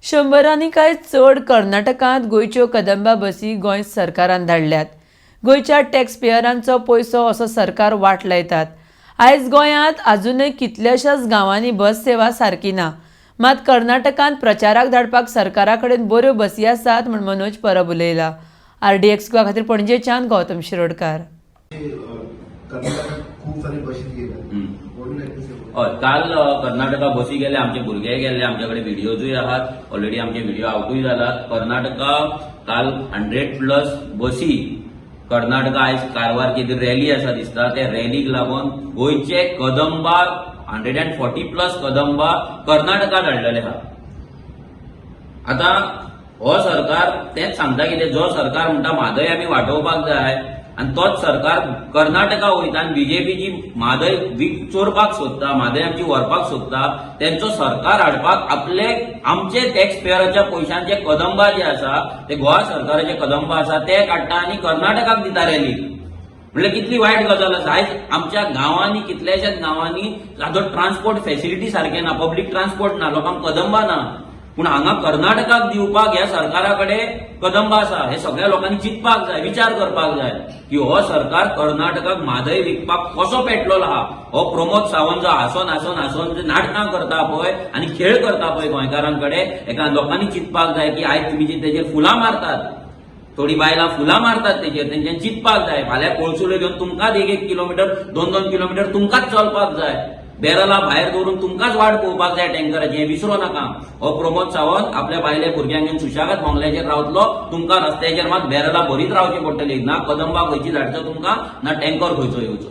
शंबरांनी काय चड कर्नाटकांत गोंयच्यो कदंबा बसी गोंय सरकारान धाडल्यात. गोंयच्या टॅक्स पेयरांचो पयसो असो सरकार वाट लायतात. आयज गोंयांत आजुनय कितल्याशाच गांवांनी बस सेवा सारकी ना, मात कर्नाटकांत प्रचाराक धाडपाक सरकारा कडेन बऱ्यो बसी आसात म्हूण मनोज परब उलयला. आरडीएक्स गोवा खातीर पणजेच्यान गौतम शिरोडकार. कर्नाटकात खूप सारे बशीस गेल्या. What do like to say? हय, काल कर्नाटका बसी गेले, आमचे भुरगे गेल्ले, आमचे कडेन व्हिडियोजूय आहात, ऑलरेडी आमचे व्हिडिओ आवटूय जालात. कर्नाटका काल 100+ बसी कर्नाटका. आयज कारवार कितें रॅली आसा दिसता, त्या रॅलीक लागून गोंयचे कदंबा, 140+ कदंबा कर्नाटका धाडलेले आहा. आतां हो सरकार तेंच सांगता कितें, जो सरकार म्हणटा म्हादय आमी वाटोवपाक जाय आनी तोच सरकार कर्नाटका वयता आनी बीजेपीची म्हादय चोरपाक सोदता, म्हादय आमची व्हरपाक सोदता. तेंचो सरकार हाडपाक आपले आमचे टॅक्स पेयराच्या पयशांचे कदंबा जे आसा, ते गोवा सरकाराचे कदंबा आसा, ते काडटा आनी कर्नाटकाक दिता रॅली. म्हणल्यार कितली वायट गजाल आसा. आयज आमच्या गांवांनी, कितल्याशाच गांवांनी सादो ट्रान्सपोर्ट फेसिलिटी सारकें ना, पब्लीक ट्रान्सपोर्ट ना, लोकांक कदंबा ना, पूण हांगा कर्नाटकाक दिवपाक ह्या सरकारा कडेन कदंबा आसा. हे सगळ्या लोकांनी चिंतपाक जाय, विचार करपाक जाय की हो सरकार कर्नाटकाक म्हादय विकपाक कसो पेटलेलो आहा. हो प्रमोद सावंत जो हांसोन हांसोन हांसोन जे नाटकां करता पळय आनी खेळ करता पळय गोंयकारांकडेन, एका लोकांनी चिंतपाक जाय की आयज तुमी जी तेजेर फुलां मारतात, थोडी बायलां फुलां मारतात तेजेर, तेंच्यानी चिंतपाक जाय, फाल्यां कोळसुल्यो घेवन तुमकांच एक एक किलोमिटर, दोन दोन किलोमिटर तुमकांच चलपाक जाय. बॅरलां भायर दवरून तुमकांच वाट पळोवपाक जाय टँकराची. हें विसरो नाका. हो प्रमोद सावंत आपल्या बायले भुरग्यांक घेवन सुशेगाद बंगल्याचेर रावतलो, तुमकां रस्त्याचेर मात बॅरलां भरीत रावची पडटली. ना कदंबा खंयची धाडचो तुमकां, ना टँकर खंयचो येवचो.